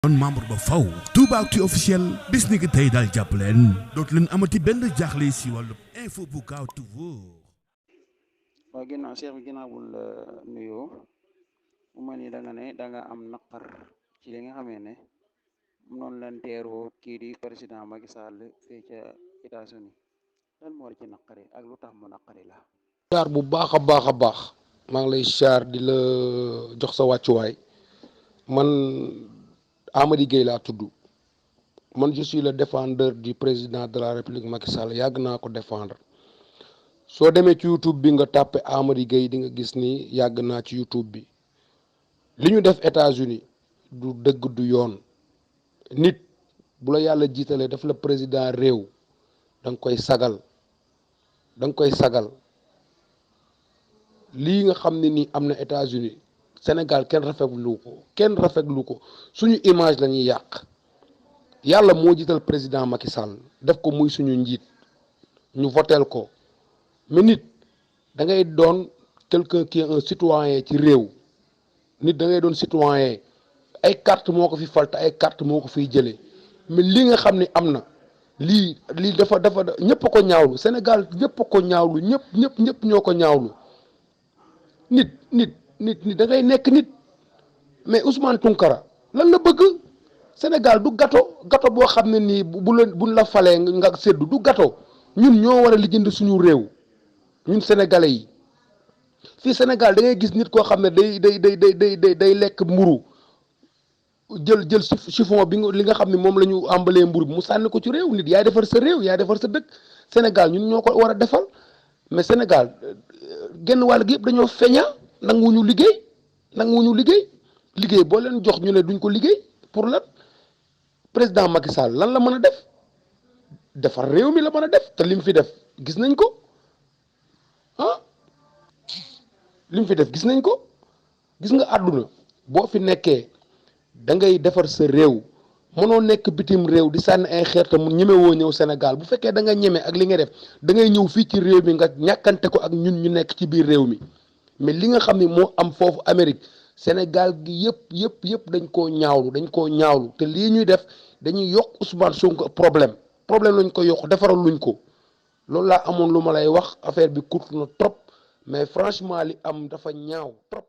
kon membre ba faw Toubactu officiel bis ni ki tey daal jàpp leen dootu leen amati benn jaaxle si wàllu info bu gaaw te wóor. waaw ginnaaw Cheikh bi ginnaaw bul nuyoo mu mel ni da nga am naqar ci li nga xamee ne noonu leen teeroo kii di président Macky Sall fii ca États-Unis lan moo war ci naqari ak lu tax mu naqari la. siyaar bu baax a baax maa ngi lay siyaar di la jox sa wàccuwaay man Amady Gueye laa tudd man je suis le défendeur du président de la République Macky Sall yàgg naa ko défendre soo demee ci YouTube bi nga tàppe Amady Gueye di nga gis ni yàgg naa ci YouTube bi li ñu def États-Unis du dëgg du yoon nit bu la yàlla jiitalee def la président réew da nga koy sagal lii nga xam ne nii am na États-Unis Sénégal kenn rafetlu ko suñu image la ñuy yàq yàlla moo jiital président Macky Sall def ko muy suñu njiit ñu voteel ko mais nit da ngay doon quelqu'un qui est un citoyen ci réew nit da ngay doon citoyen ay carte moo ko fi fal te ay carte moo ko fiy jëlee mais li nga xam ne am na lii dafa ñëpp a ko ñaawlu Sénégal ñëpp a ko ñaawlu ñëpp ñoo ko ñaawlu nit da ngay nekk nit mais Ousmane Tounkara lan la bëgg Sénégal du gâteau boo xam ne nii buñ la falee nga séddu du gâteau ñun ñoo war a lijjanti suñu réew ñun sénégalais yi fii Sénégal da ngay gis nit koo xam ne day lekk mburu jël chiffon bi li nga xam ne moom la ñu embalee mburu bi mu sànni ko ci réew nit yaay defar sa réew yaay defar sa dëkk Sénégal ñun ñoo ko war a defal mais Sénégal genn wàll gi yëpp dañoo feeña nanguwuñu liggéey boo leen jox ñu ne duñ ko liggéey pour lan président Macky Sall lan la mën a def defar réew mi la mën a def te lim fi def gis nañ ko gis nga àdduna boo fi nekkee da ngay defar sa réew mënoo nekk bitim réew di sànni ay xeer te mu ñemewoo ñëw Sénégal bu fekkee da nga ñeme ak li nga def da ngay ñëw fii ci réew mi nga ñàkkante ko ak ñun ñu nekk ci biir réew mi mais li nga xam ne moo am foofu Amérique Sénégal gi yëpp dañ koo ñaawlu te lii ñuy def dañuy yokk Ousmane Sonko problème lañ ko yokk defaral luñ ko loolu laa amoon lu ma lay wax affaire bi court na trop mais franchement li am dafa ñaaw trop.